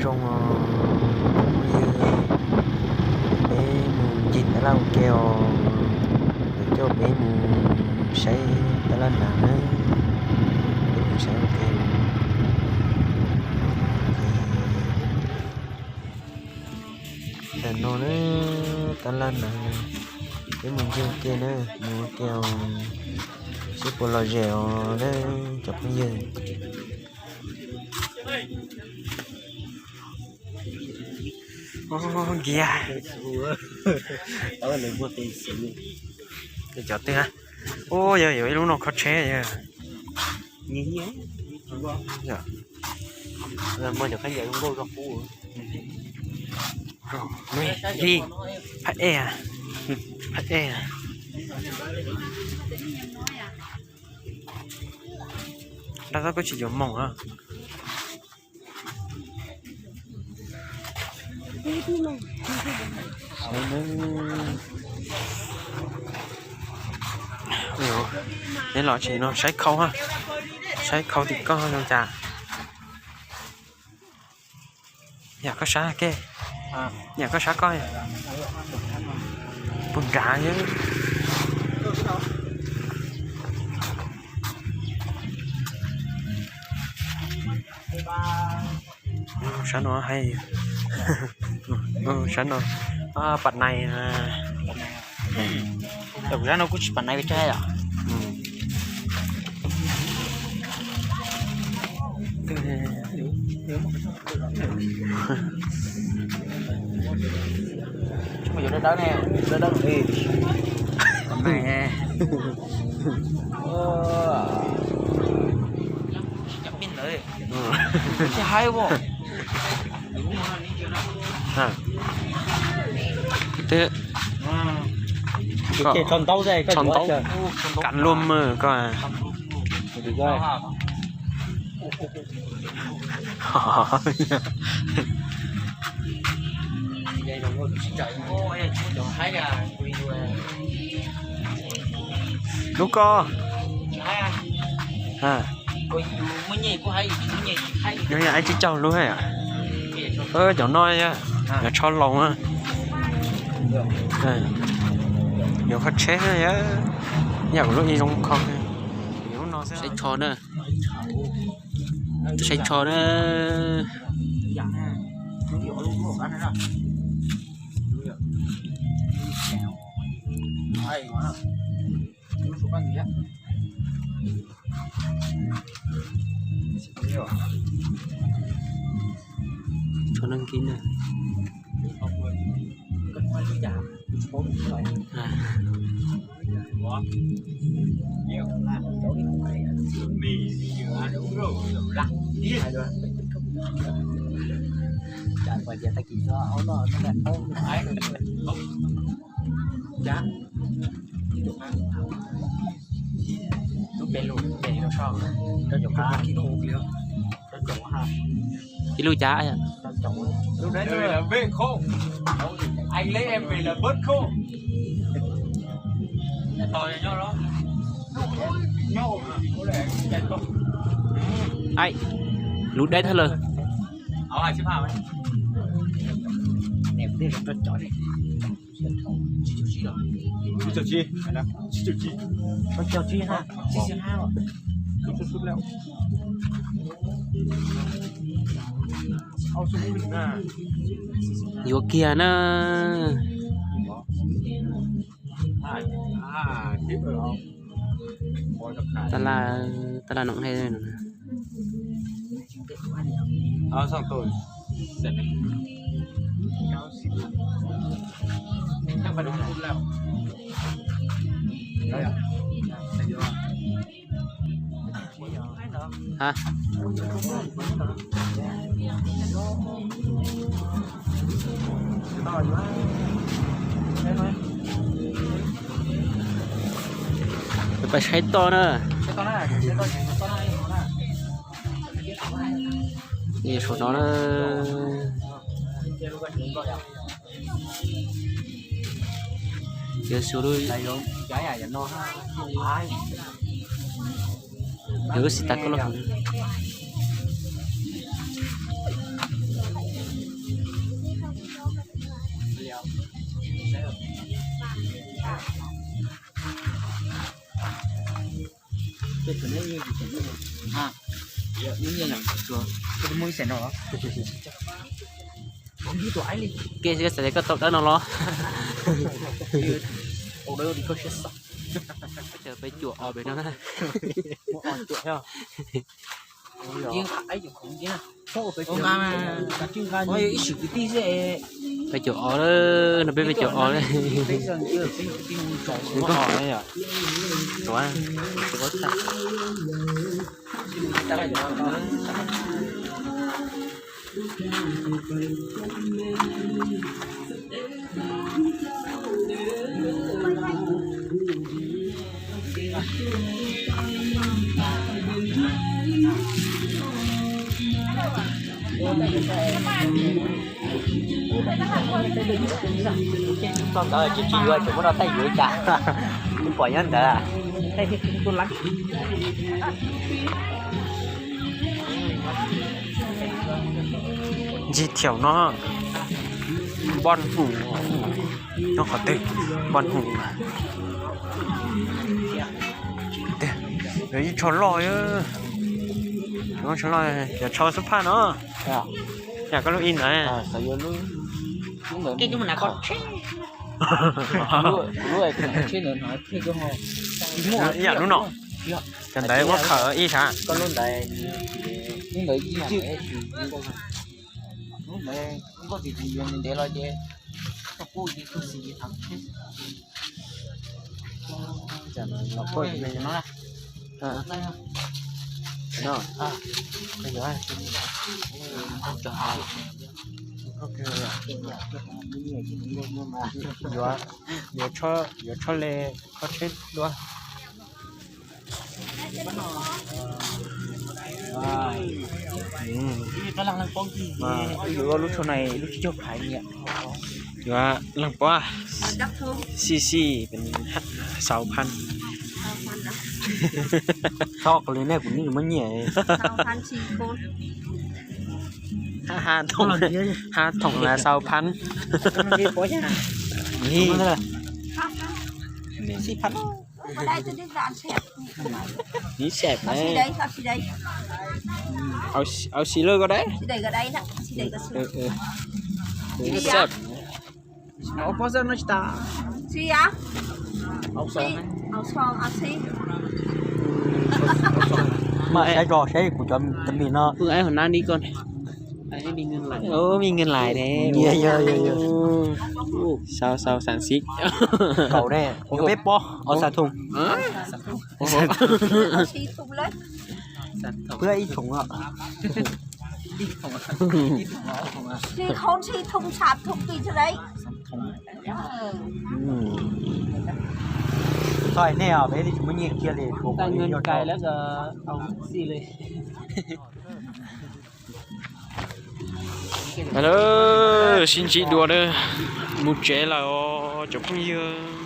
Zoo os, phooj ywg, peb mus ncig tab laj ua ke os, yuav coj peb mus saib tab laj nag na, peb mus saib ua ke. Ntawm no na, tab laj nag, peb mus ncig ua ke na, mus ua ke os, seb puas lom zem os na cov phooj ywg. Nkiag. Cov twg? Ub, yog yuav ib lub no khob tsheb yog. Phab ej, phab ej. Dab txob koj tsis yuav moos na. Neb los tsev no saib khau, saib khau tim koj zoo cas. Yam koj sab ke, yam koj sab koj. Puag nrad. Sab no hais, sab no pam nais. Kuv sab no kuj tsis pam nais pes tsawg yom. Yuav dawb dawb ne, dawb dawb li. Tsis haib. Twb tso ntaub, kav luaj mas koj. Lub ko. Yog yam ib tsib caug lub hais. Cov no yog tsho laus. Yuav kho tsheb, yam kuv lub ib zoo kho. Saib tsho na. Saib tsho na. Tsho nag kib na. Ib lub cas? Lub deb thawj lawm. Yuav kiag na. Tab laj no he. Peb saib toj na. Saum no na. Yuav xu lub, yuav lub xis tas koj los. Kev xav tias koj tau dawb no los? Peb caum os pem no na. Peb caum os, no peb peb caum os. Txog ntawd ces tsis yuav, tseem muab rau Taij yuav ib cas. Twb pom nyob ntawd. Ncig thiaum no, npoj hum, nyob qhov twg, npoj hum. Ib tsho loj, tsho loj, yog tsho xub phaj no. Yam koj lub ib ntawd. Ib yam lub no. Cov ntawd muab khawm ib sab. Yuav, yuav tsho le kho tsheb dua. Wb yuav lub tsho no lub tsib caug phav nyiaj. Yuav leej pab, xij xij, sáu phan. Txhob qhov li nej kuv yeej muab nyiaj. Hab thoom, hab thoom là sáu phan. Nib xeem ne. Au xis lawm koj dab. Nib xeem. Mas saib tso saib kuv cov mis no. Mi ngin lais ne. Yog, yog, yog. Sáu, sáu, xav xib. Kaum ne, yuav peb pob, au xav thoom. Peb ib thoom os. Txhob hais nej os, peb twb tsis muaj nyiaj kiag li, tshuav kuv ib co. Sib ntsib dua na, mus tsev lawm os cov phooj ywg.